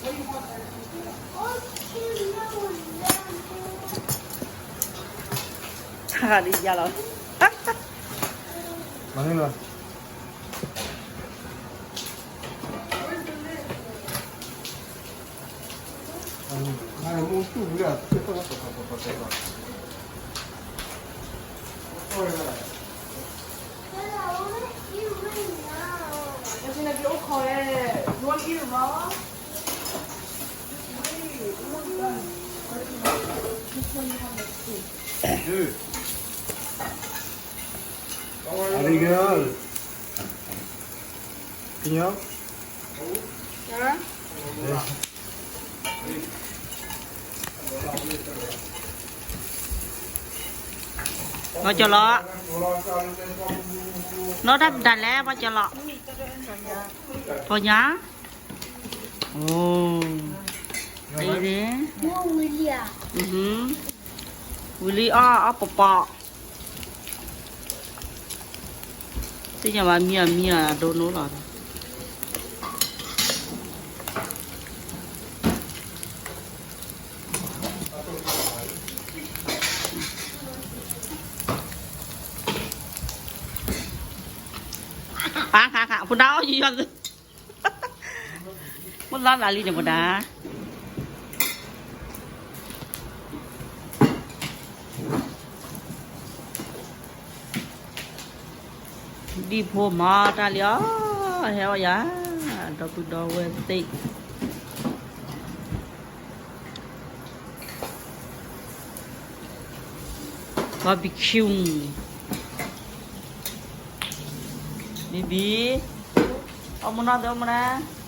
တၢ်ဂၤဒ်ယၤလီၤ. မၤန့ၣ်လီၤ. ပှၤကၠီၤလီၤ, နီၢ်တၢ်ပတၢ်လဲၣ် ပှၤကၠီၤလီၤ, ပီညါ, အိ, အံၤန့ၣ်, ဝံၤလံအီၣ်အီၣ်ပီၤပီၤ, သ့ၣ်ညါဘၣ်မံအီၤမံအီၤဒိၣ်နိလီၤ. ဖးခါခါ ဖိဒါအီၣ်ယီၤသု, မ့ၢ်လီၤသးလံန့ၣ် ဖိဒါ. ဒ်ဖိမၤတၢ်လံအီၤ, ဟဲအီၣ်ယၤ, ဒီပုၢ်ဒီဝဲၢ်သ့ၣ်, barbecue, ဘံဘံ, အီၣ်မူနီၢ်သ့ၣ်အီၣ်မူနီၢ်